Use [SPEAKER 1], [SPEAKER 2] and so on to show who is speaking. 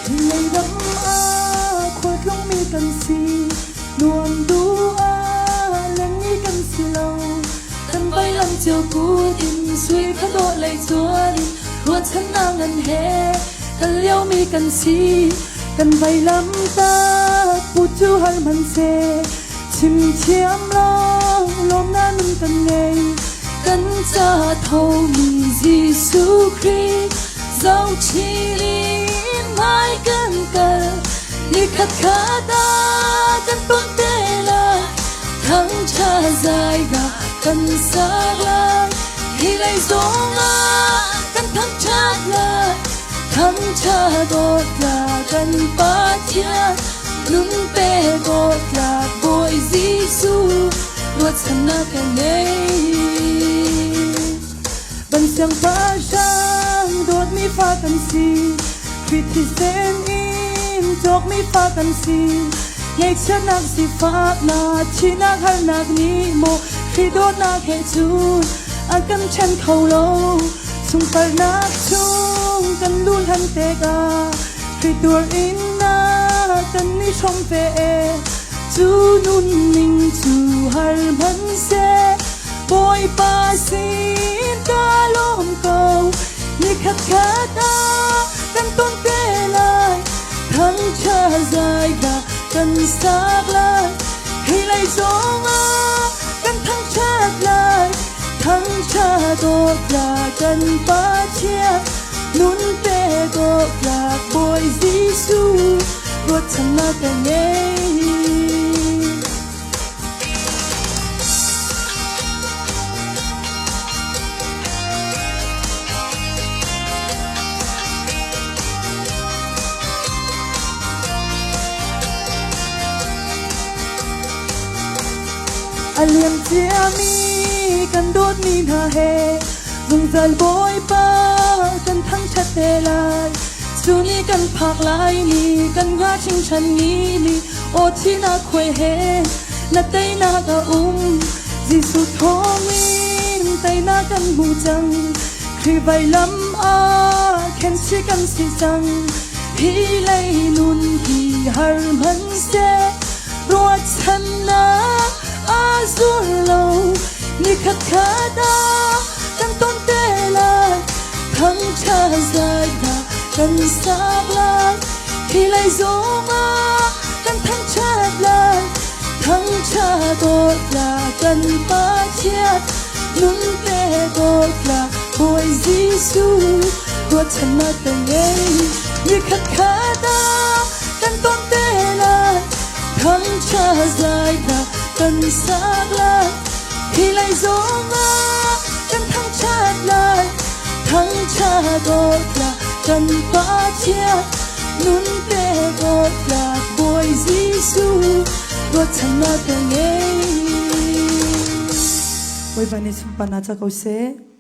[SPEAKER 1] Leilam ah khualtlungmi kan si, nuam duh ah lengmi kan si lo. Kan vailam cio kut in sui kha dawh lei zual in ruahchannak ngan he kal liomi kan si. Kan vailam tak pu cu har hmanhseh chim thiam lo lawmnak nun kan ngei. Kan ca thomi Jesuh Khrih zohchin in hmai kan kal. Nikhat khat ah kan ton te lai, thangṭha zai ga kan sak lai. Hi lei zong ah kan thangṭhat lai, thangṭha dawtla kan Pathian. Nun pe dawtla Bawi Jesuh, ruahchannak ka ngei. Van siangpahrang dawtmi fa kan si, Khrih thisen in cawkmi fa kan si. Ngaihchiatnak sifaknak, thihnak harnak nih maw Khrih dawtnak he cun a kan ṭhen kho lo. Sunparnak chung kan luh hlan tikah Khrih tuar in na kan i hrawm ve. Cu nunning cu har hmanhseh Bawipa sin ka lawm ko. Nikhat khat ah kan ton te lai, thangṭhat zai hla kan sak lai. Hi lei zong ah kan thangṭhat lai, thangṭhat awk kan Pathian. Nun pek awk Bawi Jesuh, ruahchannak ka ngei. A liam ciami kan dawtmi hna he zungzal Bawipa kan thangṭhat te lai. Cu ni kan phak lai ni kan hnga hringhran ni ni aw thihnak khuai he na teinak a um. Jesuh thawngin teinak kan hmu cang. Khrih vailam ah khensi kan si cang. Hi lei nun hi har hmanhseh ruahchannak aa zuar lo. Nikhat khat ah kan ton te lai. Thangṭhat zai hna kan sak lai. Hi lei zong ah kan thangṭhat lai. Thangṭhat awk kan Pathian nun pek awk Bawi Jesuh ruahchannak ka ngei. Nikhat khat ah kan ton te lai. Thangṭhat zai hna kan sak lai. Hi lei zong ah kan thangṭhat lai. Thangṭhat awk kan Pathian nun pek awk Bawi Jesuh ruahchannak ka ngei. Bawipa nih sunparnak ca ko seh.